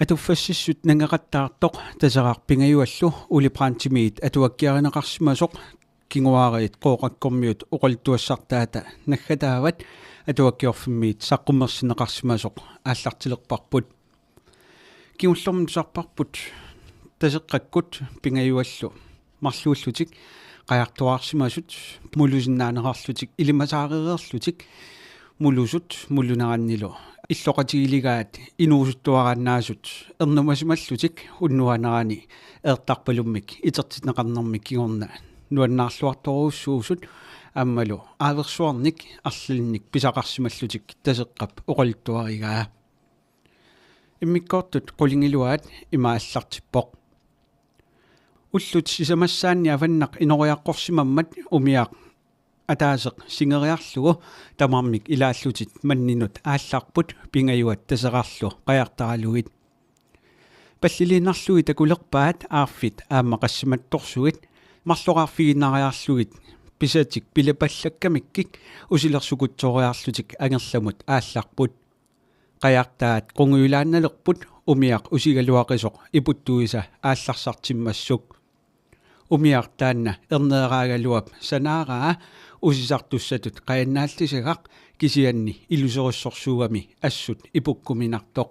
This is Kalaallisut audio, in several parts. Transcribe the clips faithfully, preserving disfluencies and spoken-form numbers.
Atuffassissut nangeqattaartoq Taseraq pingajuallu Ole Brandtimit atuakkiarineqarsimasoq, kinguaariit Qooqakkormiut oqaluttuassartaata naggataavat, Atuakkiorfimmiit saqqummersinneqarsimasoq aallartilerparput. Kingullermi tusarparput Taseqqakkut pingajuallu marluullutik qajartuaarsimasut, mulusinnaaneqarlutik ilimasaarereerlutik, mulusut mulunerannilu illoqatigilegaat inuusuttuaraannaasut ernumasimallutik unnuanerani eertarpalummik itertinneqarnermi kingorna nuannaarluartorujussuusut aammalu aaversuarnik arlalinnik pisaqarsimallutik Taseqqap oqaluttuarigaa. Immikkoortut qulingiluaat ima aallartippoq: Ullut sisamassaanni avannaq inoriaqqorsimammat umiaq ataaseq singeriarlugu tamarmik ilaallutit manninut aallarput pingajuat Taserarlu qajartaralugit. Palliliinnarlugit takulerpaat aarfit aamma qassimattorsuit, marloqarfigiinnariarlugit pisatik pilapallakkamikkik usilersukutsooriarlutik angerlamut aallarput. Qajartaat qungujulaannalerput umiaq usigaluaqisoq iputtuisa aallarsartimmassuk. Umiaq taanna erneeraagaluap sanaaraa usisartussatut qajannaallisagaq, kisianni iluserissorsuugami assut ipukkuminartoq.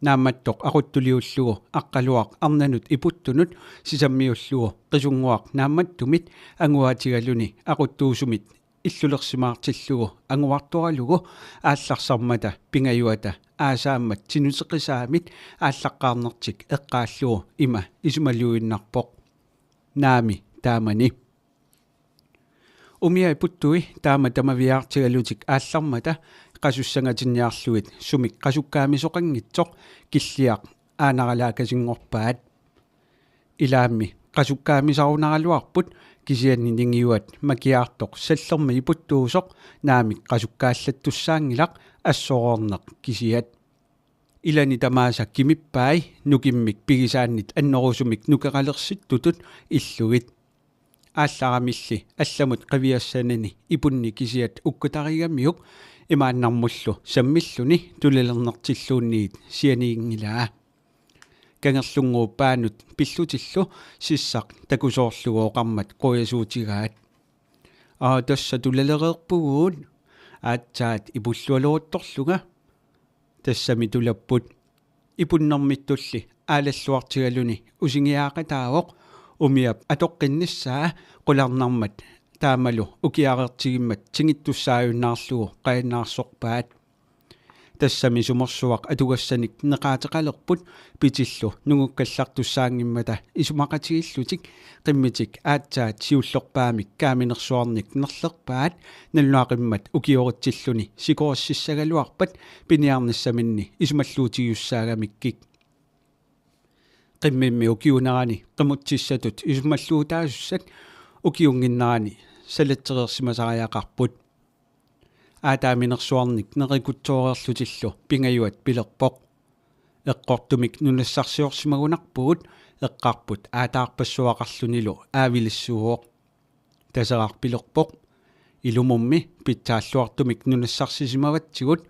Naammattoq aquttuliullugu aqqaluaq arnanut iputtunut sisammiullugu Qisunnguaq Naammattumit anguaatigaluni aquttuusumit illulersimaartillugu anguartoralugu aallarsarmata pingajuata aasaammat tinuteqisaamit aallaqqaarnertik eqqaallugu ima isumaluinnarpoq: Naami taamani. Umiaq iputtui taama tamaviaartigalutik aallarmata qasussangatinniarlugit sumik qasukkaamisoqanngitsoq Killiaq aanaralaakasinngorpaat. Ilaammi qasukkaamisarunaraluarput, kisianni ningiuat Makiaartoq sallermi iputtuusoq naamik qasukkaallattussaanngilaq, assoroorneq kisiat. Ilani tamaasa kimippai nukimmik pigisaannit annerusumik nukeqalersitutut illugit. Aallaramilli allamut qiviassanani ipunni kisiat ukkutarigamiuk imaannarmullu sammilluni tulalernertilluunniit sianiginngilaa. Kangerlunnguup paanut pillutillu sissaq takusoorlugu oqarmat qujasuutigaat: Aa, tassa tulalereerpugut, aatsaat ipullualeruttorlunga. Tassami tulapput. Ipunnermittulli aalalluartigaluni usingiaaqataavoq umiap atoqqinnissaa qularnarmat, taamalu ukiareertigimmat tingittussaajunnaarlugu qajannaarsorpaat. Tassami sumersuaq atugassanik neqaateqalerput pitillu nungukkallartussaanngimmata isumaqatigiillutik qimmitik aatsaat siullerpaamik kaaminersuarnik nerlerpaat, nalunaqimmat ukioritsilluni sikorassissagaluarpat piniarnissaminni isumalluutigiussaagamikkik. Qimmimmi ukiuunerani qimutsissatut isumalluutaasussat ukiunnginnerani salatsereersimasariaqarput. Aataaminersuarnik nerikutsooreerlutillu Pingajuat pilerpoq: Eqqortumik nunassarsiorsimagunarpugut, eqqarput aataarpassuaqarlunilu aavilissuuvoq. Taseraq pilerpoq: Ilumummi pitsaalluartumik nunassarsisimavatsigut,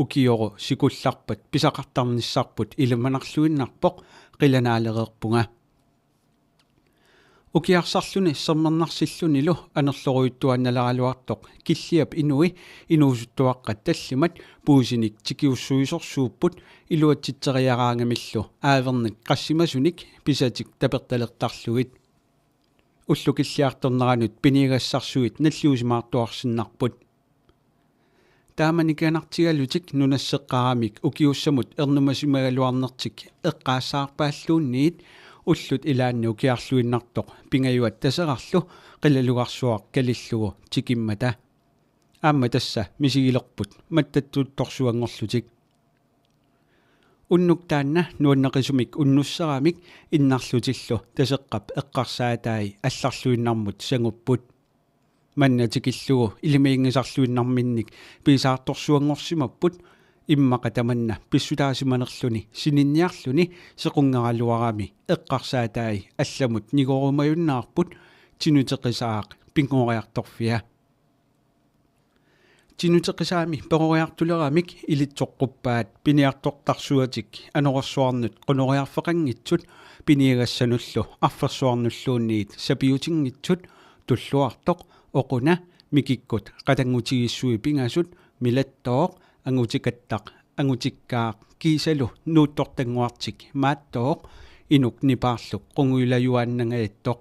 ukioru sikullarpat pisaqartarnissarput ilimanarluinnarpoq, qilanaalereerpunga. Ukiarsarluni sermernarsillunilu anerlorujuttuannaleraluartoq Killiap inui inuusuttuaqqat tallimat puisinik tikiussuisorsuupput iluatsitseriaraangamillu aavernik qassimasunik pisatik tapertalertarlugit. Ullut Killiartorneranut piniagassarsuit nalliusimaartuarsinnarput. Taamani kanartigalutik nunasseqqaramik ukiussamut ernumasimagaluarnertik eqqaassaarpaalluunniit ullut ilaanni ukiarluinnartoq Pingajuat Taserarlu qilalugarsuaq kalillugu tikimmata. Aamma tassa misigilerput mattattuttorsuanngorlutik. Unnuk taanna nuanneqisumik unnusseramik innarlutillu Taseqqap eqqarsaatai allarluinnarmut sangupput. Manna tikillugu ilimaginngisarluinnarminnik piisaartorsuanngorsimapput, immaqa tamanna pissutaasimanerluni sininniarluni sequnngeraluarami eqqarsaatai allamut nigorumajunnaarput: Tinuteqisaaq, pinngoriartorfia. Tinuteqisaami peroriartuleramik ilitsoqquppaat piniartortarsuatik anorersuarnut qunoriarfeqanngitsut piniagassanullu arfersuarnulluunniit sapiutinngitsut Tulluartoq, Oquna, Mikikkut qatanngutigiissui pingasut, Milattooq, Angutikattaq, Angutikkaaq kiisalu Nuuttortannguartik Maattooq, inuk nipaarluk Qungujulajuaannangajattoq,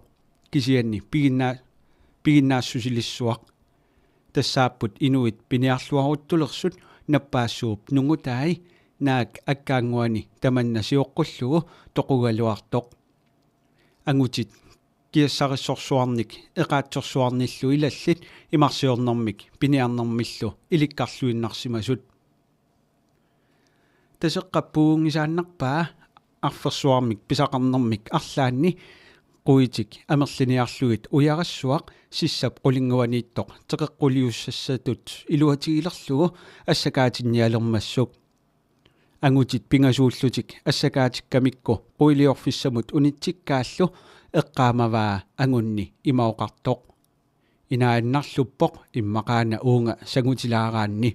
kisianni piginnaa-, piginnaassusilissuaq. Tassaapput inuit piniarluaruttulersut nappaassuup nungutai, naak akkaannguani tamanna sioqqullugu toqugaluartoq. Angutit kiassarissorsuarnik eqaatsorsuarnillu ilallit imarsiornermik piniarnermillu ilikkarluinnarsimasut. Taseqqap puunngisaannarpaa arfersuarmik pisaqarnermik arlaanni quitik amerliniarlugit Ujarassuaq sissap qulinnguaniittoq teqeqquliussassatut iluatigilerlugu assakaatinnialermassuk. Angutit pingasuullutik assakaatikkamikku quiliorfissamut unitsikkaallu eqqaamavaa Angunni ima oqartoq: Inaannarluppoq immaqaana uunga sangutilaaraanni.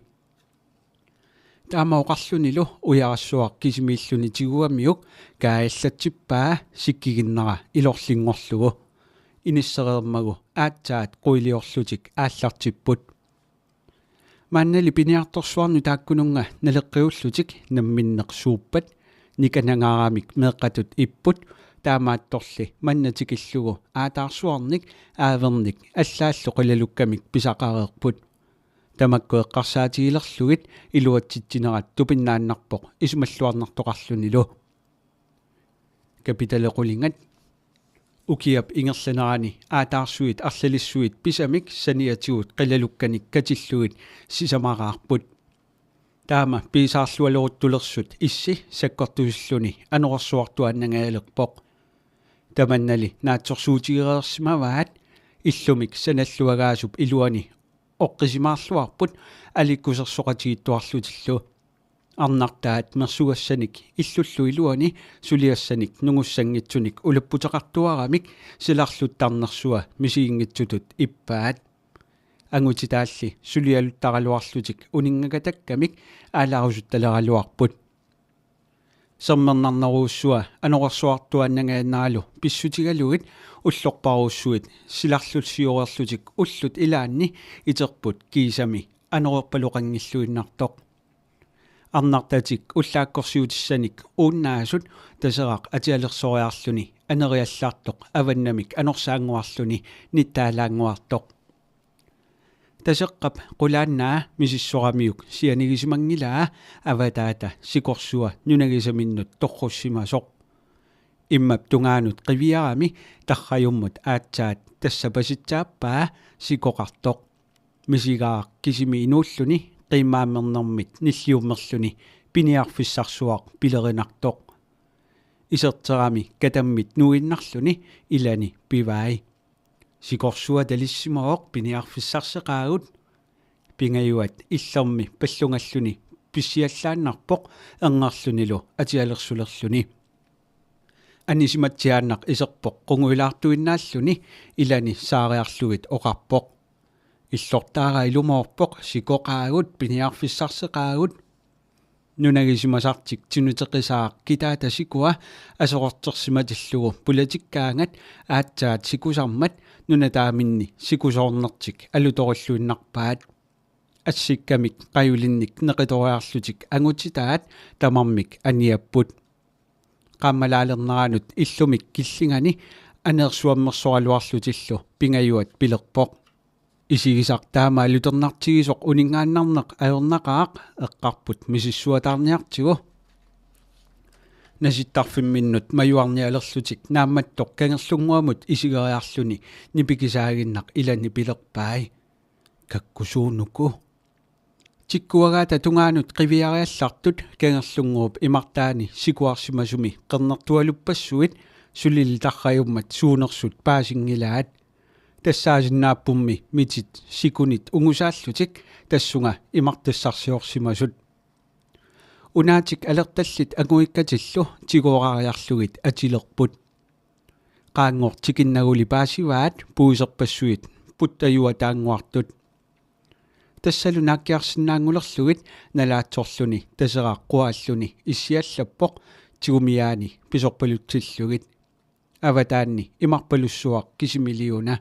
Taama oqarlunilu Ujarassuaq kisimiilluni tigugamiuk kaajallatsippaa sikkiginnera ilorlinngorlugu. Inissereermagu aatsaat quiliorlutik aallartipput. Maannali piniartorsuarnut taakkununnga naleqqiullutik namminneq suuppat, nikanangaaramik meeqqatut ipput, taamaattorli manna tikillugu aataarsuarnik aavernik allaallu qilalukkamik pisaqareerput. Tamakku eqqarsaatigilerlugit iluatsitsinerat tupinnaannarpoq isumalluarnartoqarlunilu. Kapitali qulingat. Ukiap ingerlanerani aataarsuit arlalissuit pisamik saniatigut qilalukkanik katillugit sisamaraarput. Taama piisaarlualeruttulersut issi sakkortusilluni anorersuartuaannangajalerpoq. Tamannali naatsorsuutigereersimavaat, illumik sanalluagaasup iluani oqqisimaarluarput alikkusersoqatigiittuarlutillu. Arnartaat mersugassanik illullu iluani suliassanik nungussanngitsunik ulapputeqartuaramik silarluttarnersua misiginngitsutut ippaat. Angutitaalli sulialuttaraluarlutik uninngakatakkamik aallarusuttaleraluarput. Sermernarnerujussua anorersuartuaannangajanneralu pissutigalugit ullorparujussuit silarlusioreerlutik ullut ilaanni iterput kiisami anorerpaloqanngilluinnartoq. Arnartatik ullaakkorsiutissanik uunnaasut Taseraq atialersoriarluni aneriallartoq avannamik anorsaannguarluni nittaalaannguartoq. Taseqqap qulaannaa misissoramiuk sianigisimanngilaat avataata Sikorsua nunagisaminnut torrussimasoq. Immap tungaanut qiviarami tarrajummut aatsaat tassa pasitsaappaa sikoqartoq. Misigaaq kisimi inuulluni qiimmaammernermit nilliummerluni piniarfissarsuaq pilerinartoq. Iserterami katammit nuinnarluni ilani pivai: Sikorsua talissimavoq, piniarfissarseqaagut. Pingajuat illermi pallungalluni pissiallaannarpoq erngerlunilu atialersulerluni. Anisimatsiaannaq iserpoq qungujulaartuinnaalluni ilani saariarlugit oqarpoq: Illortaara ilumoorpoq, sikoqaagut, piniarfissarseqaagut. Nunagisimasartik Tinuteqisaaq kitaata sikua aserortersimatillugu pulatikkaangat aatsaat sikusarmat nunataaminni sikusoornertik alutorilluinnarpaat. Assikkamik qajulinnik neqitoriarlutik angutitaat tamarmik aniapput. Qaammalaalerneranut illumik killingani aneersuammersoraluarlutillu Pingajuat pilerpoq: Isigisaq taama aluternartigisoq uninngaannarneq ajornaqaaq, eqqarput misissuataarniartigu. Nasittarfimminnut majuarnialerlutik Naammattoq Kangerlunnguamut isigeriarluni nipikisaaginnaq ilani pilerpai: Kakkusuunuku. Tikkuagaata tungaanut qiviariallartut Kangerlunnguup imartaani sikuarsimasumi qernertualuppassuit sulili tarrajummat suunersut paasinngilaat. Tassaasinnaappummi mitit sikunit ungusaallutik tassunga imartassarsiorsimasut. Unaatik alertallit anguikkatillu tigorariarlugit atilerput. Qaanngor tikinnaguli paasivaat puiserpassuit puttajuataannguartut. Tassalu naakkiarsinnaanngulerlugit nalaatsorluni Taseraq quaalluni issiallappoq tigumiaani pisorpalutsillugit. Avataanni imarpalussuaq kisimiliuna.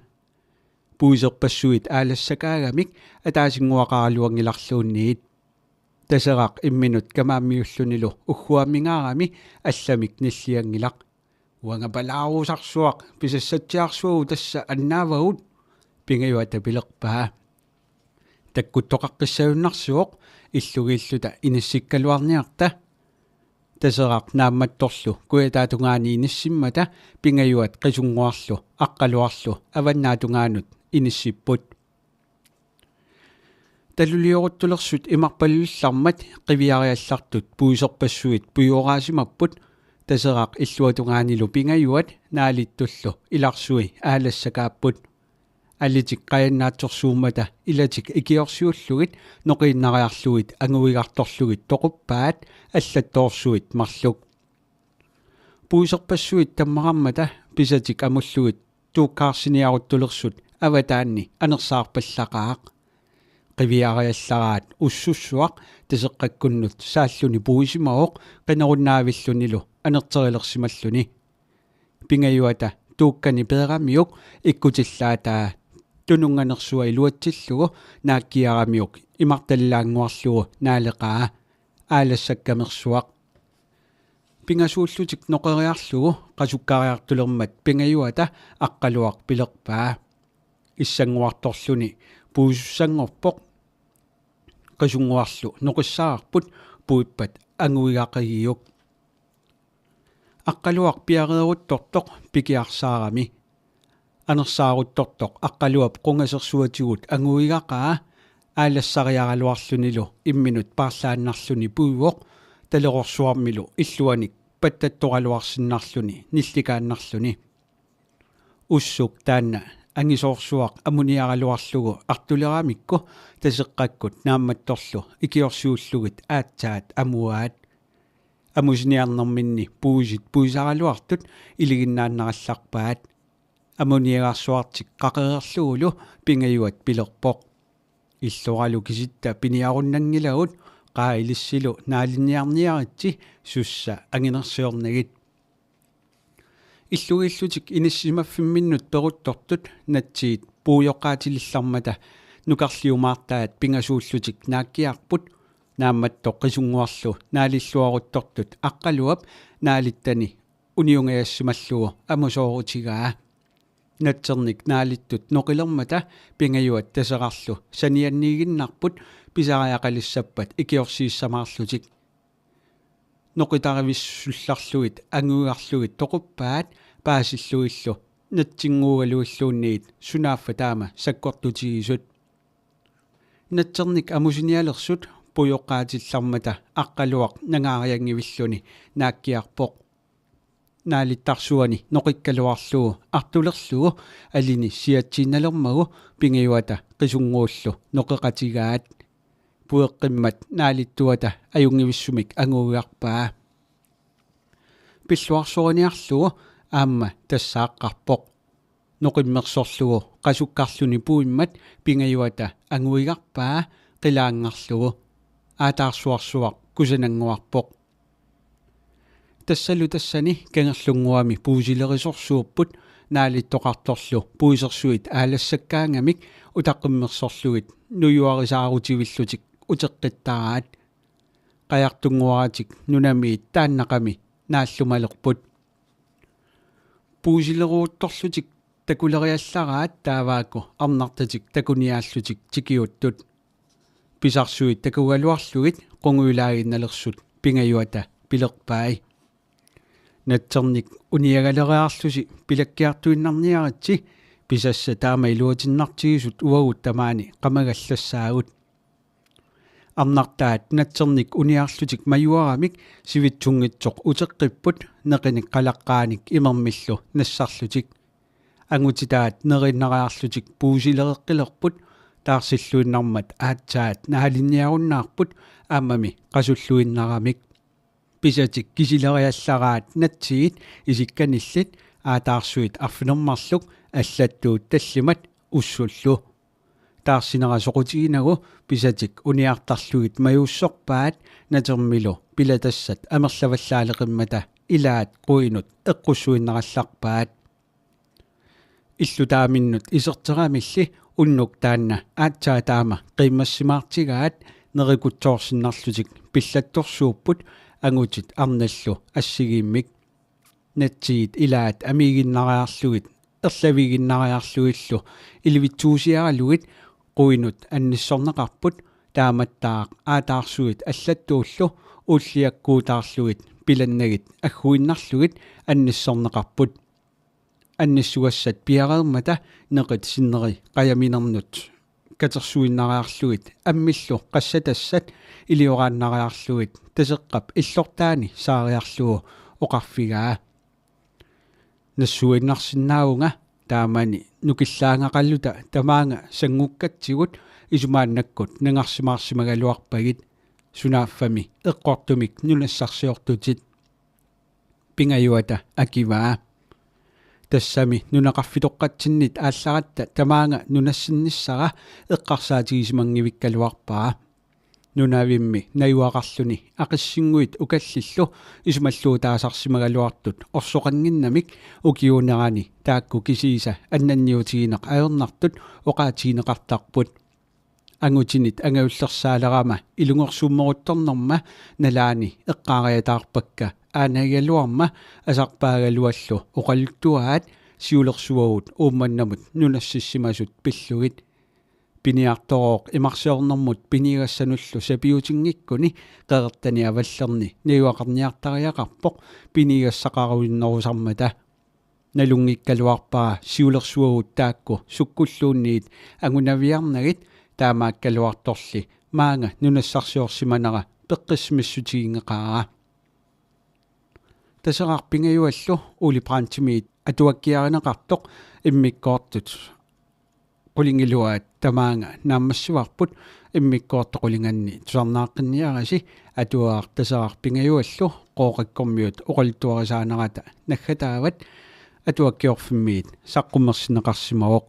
Puiserpassuit aalassakaagamik ataasinnguaqaraluanngilarluunniit. Taseraq imminut kamaammiullunilu ugguammingaarami allamik nillianngilaq. Uanga palaarusarsuaq pisassatsiarsuagut tassa annaavagut, Pingajuata pilerpaa. Takkuttoqaqqissagunnarsivoq, illugiilluta inissikkaluarniarta. Taseraq naammattorlu kujataatungaani inissimmata Pingajuat Qisunnguarlu Aqqaluarlu avannaatungaanut inissipput. Talulioruttulersut imarpalulillarmat qiviariallartut puiserpassuit puigoraasimapput. Taseraq illuatungaanilu Pingajuat naalittullu ilarsui aalassakaapput. Alitik qajannaatsorsuummata ilatik ikiorsiullugit noqiinnariarlugit anguigartorlugit toquppaat allattoorsuit marluk. Puiserpassuit tammararmata pisatik amullugit tuukkaarsiniaruttulersut avataanni anersaarpallaqaaq. Qiviariallaraat ussussuaq Taseqqakkunnut saalluni puisimavoq qinerunnaavillunilu anerterilersimalluni. Pingajuata tuukkani peeramiuk ikkutillaataa tununnganersua iluatsillugu naakkiaramiuk imartallaannguarlugu naaleqaa aalassakkamersuaq. Pingasuullutik noqeriarlugu qasukkariartulermat Pingajuata Aqqaluaq pilerpaa. Issannguartorluni puisussanngorpoq. Qisunnguarlu noqissaarput puippat anguigaqigiuk. Aqqaluaq piareeruttortoq pikiarsaarami. Anersaaruttortoq Aqqaluap qungasersuatigut anguigaqaa aalassariaraluarlunilu imminut paarlaannarluni puivoq talerorsuarmilu illuanik pattattoraluarsinnarluni nillikaannarluni. Ussuk taanna angisoorsuaq amuniaraluarlugu artuleramikku Taseqqakkut naammattorlu ikiorsiullugit aatsaat amuaat. Amusiniarnerminni puisit puisaraluartut iliginnaannarallarpaat. Amuniagarsuartik qaqereerlugulu Pingajuat pilerpoq: Illoralu kisitta piniarunnanngilagut, qaa ilissilu naalinniarniaritsi, sussa anginersiornagit. Illugiillutik inissimaffimminnut peruttortut natsiit puujoqqaatilillarmata nukarliumaartaat pingasuullutik naakkiarput. Naammattoq Qisunnguarlu naalilluaruttortut Aqqaluap naalittani uniungajassimallugu amusoorutigaa. Natsernik naalittut noqilermata Pingajuat Taserarlu sanianniiginnarput pisariaqalissappat ikiorsiissamaarlutik. Noqitarivissullarlugit anguigarlugit toquppaat paasillugillu natsinnguugaluilluunniit sunaaffa taama sakkortutigisut. Natsernik amusinialersut puujoqqaatillarmata Aqqaluaq nangaarianngivilluni naakkiarpoq. Naalittarsuani noqikkaluarlugu artulerlugu alini siatsiinnalermagu Pingajuata Qisunnguullu noqeqatigaat. Pueqqimmat naalittuata ajunngivissumik anguigarpaa. Pilluarsoriniarlugu aamma tassaaqqarpoq. Noqimmersorlugu qasukkarluni puimmat Pingajuata anguigarpaa qilaanngarlugu. Aataarsuarsuaq kusanannguarpoq. Tassalu tassani kangerlunnguami puisilerisorsuupput naalittoqartorlu puisersuit aalassakkaangamik utaqqimmersorlugit nujuarisaarutillutik uteqqittaraat. Qajartunnguaratik nunamiit taannaqami naallumalerput. Puisileruuttorlutik takuleriallaraat taavaakku arnartatik takuniaallutik tikiuttut. Pisarsuit takugaluarlugit qungujulaaginnalersut Pingajuata pilerpai: Natsernik uniagaleriarlusi pilakkiartuinnarniaritsi, pisassat taama iluatinnartigisut uagut tamaani qamagallassaagut. Arnartaat natsernik uniarlutik majuaramik sivitsunngitsoq uteqqipput neqinik qalaqqaanik imermillu nassarlutik. Angutitaat neriinnariarlutik puisilereqqilerput, taarsilluinnarmat aatsaat naalinniarunnaarput aammami qasulluinnaramik. Pisatik kisileriallaraat natsiit isikkanillit aataarsuit arfineq-marluk allattuut tallimat ussullu. Taarsinera soqutiginagu pisatik uniartarlugit majuussorpaat natermilu pilatassat amerlavallaaleqimmata ilaat quinut eqqussuinnarallarpaat. Illutaaminnut iserteramilli unnuk taanna aatsaat taama qiimmassimaartigaat nerikutsoorsinnarlutik pillattorsuupput angutit arnallu assigiimmik. Natsiit ilaat amiiginnariarlugit erlaviiginnariarlugillu ilivitsuusiaralugit quinut annissorneqarput taamattaaq aataarsuit allattuullu ulliakkuutaarlugit pilannagit agguinnarlugit annissorneqarput. Annissugassat piareermata neqit sinneri qajaminernut katersuinnariarlugit ammillu qassatassat ilioraannariarlugit Taseqqap illortaani saariarlugu oqarfigaa: Nassuinnarsinnaavunga taamani nukillaangaqaluta tamaanga sanngukkatsigut isumaannakkut nangarsimaarsimagaluarpagit, sunaaffami eqqortumik nunassarsiortutit. Pingajuata akivaa: Tassami nunaqarfitoqqatsinnit aallaratta tamaanga nunassinnissara eqqarsaatigisimanngivikkaluarpara. Nunavimmi najugaqarluni aqissinnguit ukallillu isumalluutaasarsimagaluartut orsoqannginnamik ukiuunerani taakku kisiisa annanniutigineq ajornartut oqaatigineqartarput. Angutinit angajullersaalerama ilungersuummeruttornerma nalaani eqqaariataarpakka aanagigaluarma asarpaagaluallu oqaluttuaat siulersuagut Uummannamut nunassissimasut pillugit. Piniartorooq imarsiornermut piniagassanullu sapiutinngikkunni qeqertani avallerni najugaqarniartariaqarpoq piniagassaqarunnerusarmata. Nalunngikkaluarpara siulersuagut taakku sukkulluunniit angunaviarnagit, taamaakkaluartorli maanga nunassarsiorsimanera peqqissimissutiginngeqaara. Taseraq pingajuallu Ole Brandtimit atuakkiarineqartoq immikkoortut qulingiluaat tamaanga naammassivarput. Immikkoortoq qulinganni tusarnaaqqinniarisi. Atuagaq Taseraq pingajuallu Qooqakkormiut oqaluttuarisaanerata naggataavat. Atuakkiorfimmiit saqqummersinneqarsimavoq.